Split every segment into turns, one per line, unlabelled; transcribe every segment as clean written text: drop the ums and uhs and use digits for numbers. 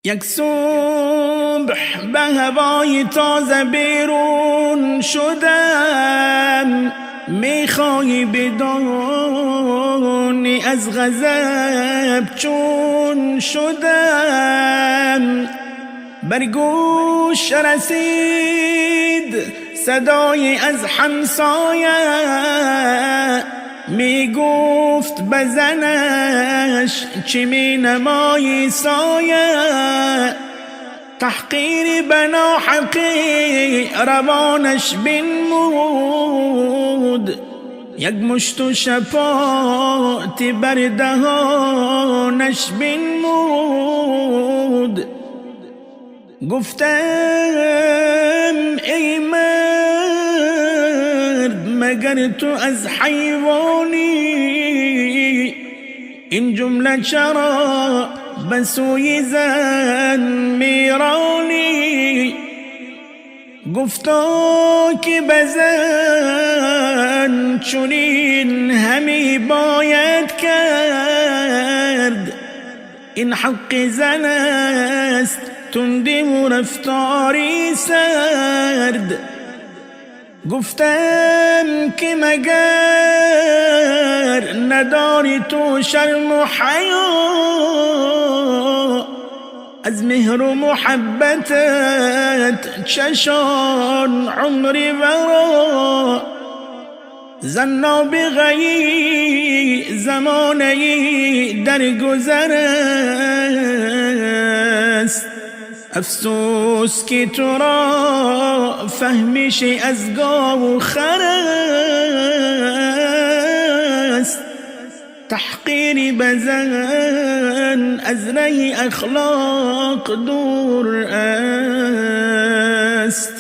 یک صبح به هوای تازه بیرون شدم، میخواهی بدانی از غضب چون شدم. بر گوش رسید صدای از همسایه، میگفت بزنش چی می نمایی سایه. تحقیر بنا حقی روانش بنمود، یک مشت و شپات بر دهانش بنمود. گفتم ای مرد مگر تو از حیوانی، این جمله چرا به سوی زن میرانی؟ گفتا که بزن چنین همی باید کرد، این حق زن است تندی و رفتاری سرد. گفتم که مگر نداری تو شرم و حیا، از مهر و محبتت چشان عمری ورا. زن نابغه‌ای زمانه‌ای در گذر است، افسوس که تو را فهمش از گاو و خر است. تحقیر بزن از ره اخلاق دور است،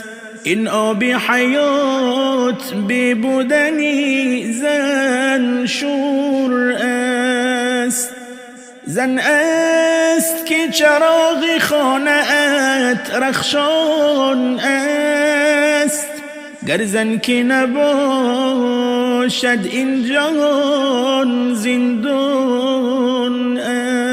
این آب حیات بی بودنی زن شور است. زن است که چراغ خانه ات رخشان است، گر زن که نباشد این جهان زندان است.